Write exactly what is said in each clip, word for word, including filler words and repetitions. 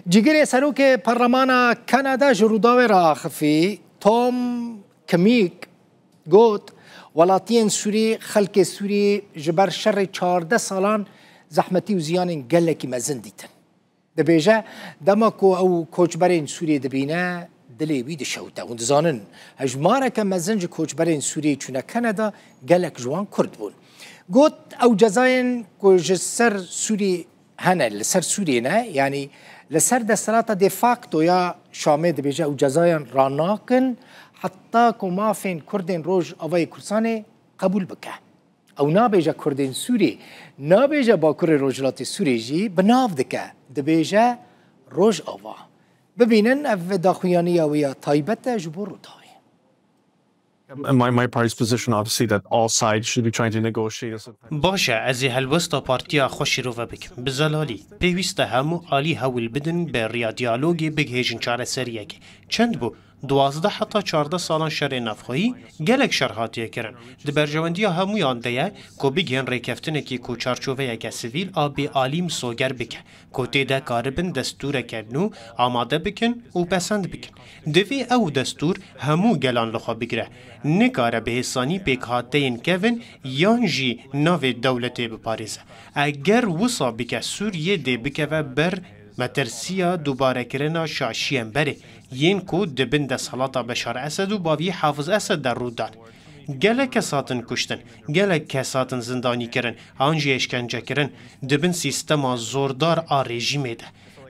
Cîgirê Serokê Perlemana Kanada ji Rûdawê re axifî, Tom Kemîk, got, welatiyên Sûrî, xelkê Sûrî ji ber şerê çardeh salan zehmetî û ziyanên gelekî mezin dîtin. Dibêje, dema ku ew koçberên Sûriyê dibîne, dilê wî dişewite. Hûn dizanin, hejmareke mezin ji koçberên Sûriyê çûne Kanada, gelek ji wan Kurd bûn. Got, ew cezayên ku ji ser Sûrî hene, li ser Sûriyê ne, yanî li ser desthilata de facto ya Şamê dibêje, ew cezayan ranakin, heta ku mafên Kurdên Rojavayê Kurdistanê qebûl bike. Ew nabêje Kurdên Sûrî, nabêje Bakurê Rojhilatê Sûrê jî bi nav dike, dibêje Rojava. Bibînin, ev daxuyaniya wî ya taybet e ji bo Rûdawê. My, my party's position, obviously, that all sides should be trying to negotiate. Baş e, ez ê helwesta partiya xwe şîrove bikim. Bi zelalî, pêwîst e hemû alî hewl bidin bi riya diyalogê bigihêjin çareseriyekê. Çend bû? Duwazdeh heta çardeh salan şerê navxweyî, gelek şer hatiye kirin. Di berjewendiya hemûyan de ye ku bigihên rêkeftinekê ku çarçoveyeke sivîl a bêalî misoger bike, ku tê de karibin destûreke nû amade bikin û pesend bikin. Divê ew destûr hemû gelan li xwe bigire. Nikare bi hêsanî pêkhateyên kevin yan jî navê dewletê biparêze. Eger wisa bike, Sûriyê dê bikeve ber metirsiya dubarekirina şaşiyên berê, yên ku di bin desthilata Beşar Esed û baviyê Hafiz Esed de rû dan. Gelek kes hatin kuştin, gelek kes hatin zindanî kirin, an jî êşkence kirin, di bin sîstema zordar a rejîmê de.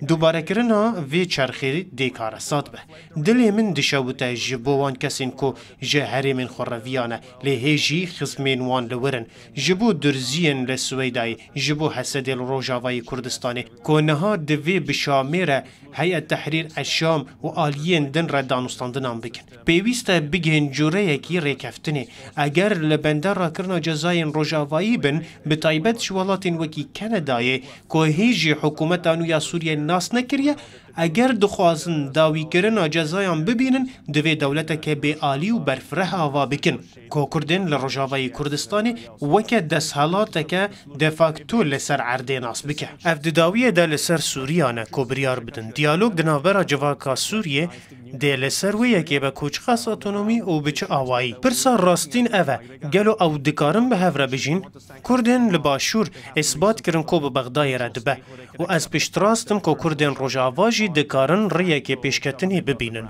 Dubarekirina vê çerxê dê karesat be. Dilê min dişewite ji bo wan kesên ku ji herêmên xwe reviyane, lê hê jî xizmên wan li wir in. Ji bo Durziyên li Swêdayê, ji bo Hesedê li Rojavayê Kurdistanê, ku niha divê bi Şamê re Heyet Tehrîr Eşşam û aliyên din re danûstandinan bikin. Pêwîst e bigihên cureyekî rêkeftinê. Eger li bende rakirina cezayên rojavayî bin, bi taybet ji welatên wekî Kanadayê, ku hê jî hikûmeta nû ya Sûriyê nas nekiriye, eger dixwazin dawîkirina cezayan bibînin, divê dewleteke bêalî û berfireh ava bikin, ku Kurdên li Rojavayê Kurdistanê weke desthilateke de facto li ser erdê nas bike. Ev di dawiyê de li ser Sûriyan e ku biryar bidin. Diyalog di navbera civaka Sûriyê dê li ser wê yekê be ku çiqas otonomî û bi çi awayî. Pirsa rastîn ev e, gelo ew dikarin bi hev re bijîn? Kurdên li Başûr îsbat kirin ku bi Bexdayê re dibe û ez piştrast im ku Kurdên Rojava jî dikarin rêyekê pêşketinê bibînin.